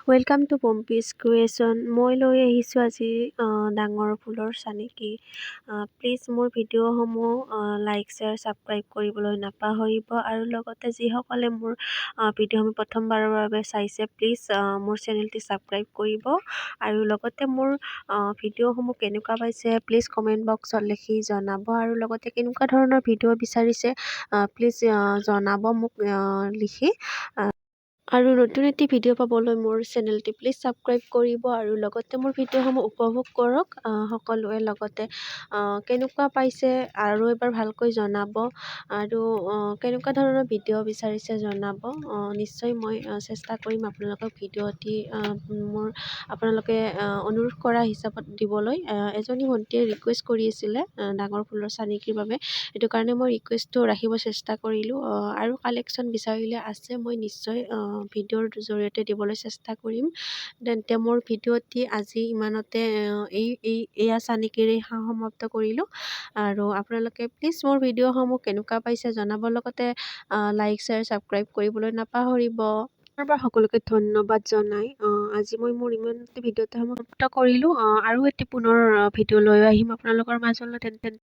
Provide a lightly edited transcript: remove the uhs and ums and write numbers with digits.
Welcome to Pompi's Creation. মই লৈ আহিছোঁ আজি ডাঙৰ ফুলৰ চানেকি। প্লিজ মোৰ ভিডিঅ'সমূহ লাইক, শ্বেয়াৰ, ছাবস্ক্ৰাইব কৰিবলৈ নাপাহৰিব আৰু লগতে যিসকলে মোৰ ভিডিঅ'সমূহ প্ৰথমবাৰৰ বাবে চাইছে, প্লিজ মোৰ চেনেলটি ছাবস্ক্ৰাইব কৰিব আৰু লগতে মোৰ ভিডিঅ'সমূহ কেনেকুৱা পাইছে প্লিজ কমেণ্ট বক্সত লিখি জনাব আৰু লগতে কেনেকুৱা ধৰণৰ ভিডিঅ' বিচাৰিছে প্লিজ জনাব মোক লিখি। আৰু নতুন এটি ভিডিঅ' পাবলৈ মোৰ চেনেলটি প্লিজ ছাবস্ক্ৰাইব কৰিব আৰু লগতে মোৰ ভিডিঅ'সমূহ উপভোগ কৰক সকলোৱে। লগতে কেনেকুৱা পাইছে আৰু এবাৰ ভালকৈ জনাব আৰু কেনেকুৱা ধৰণৰ ভিডিঅ' বিচাৰিছে জনাব। নিশ্চয় মই চেষ্টা কৰিম আপোনালোকক ভিডিঅ'টি মোৰ আপোনালোকে অনুৰোধ কৰা হিচাপত দিবলৈ। এজনী ভণ্টীয়ে ৰিকুৱেষ্ট কৰি আছিলে ডাঙৰ ফুলৰ চানেকিৰ বাবে, সেইটো কাৰণে মই ৰিকুৱেষ্টটো ৰাখিব চেষ্টা কৰিলোঁ। আৰু কালেকশ্যন বিচাৰিলে আছে, মই নিশ্চয় ভিডিঅ'ৰ জৰিয়তে দিবলৈ চেষ্টা কৰিম। তেন্তে মোৰ ভিডিঅ'টি আজি ইমানতে এই এই এয়া চানেকিৰে সমাপ্ত কৰিলোঁ আৰু আপোনালোকে প্লিজ মোৰ ভিডিঅ'সমূহ কেনেকুৱা পাইছে জনাব, লগতে লাইক, শ্বেয়াৰ, ছাবস্ক্ৰাইব কৰিবলৈ নাপাহৰিব। পুনৰবাৰ সকলোকে ধন্যবাদ জনাই আজি মই মোৰ ইমানতে ভিডিঅ'টো সমাপ্ত কৰিলোঁ। আৰু এটি পুনৰ ভিডিঅ' লৈ আহিম আপোনালোকৰ মাজলৈ। তেন্তে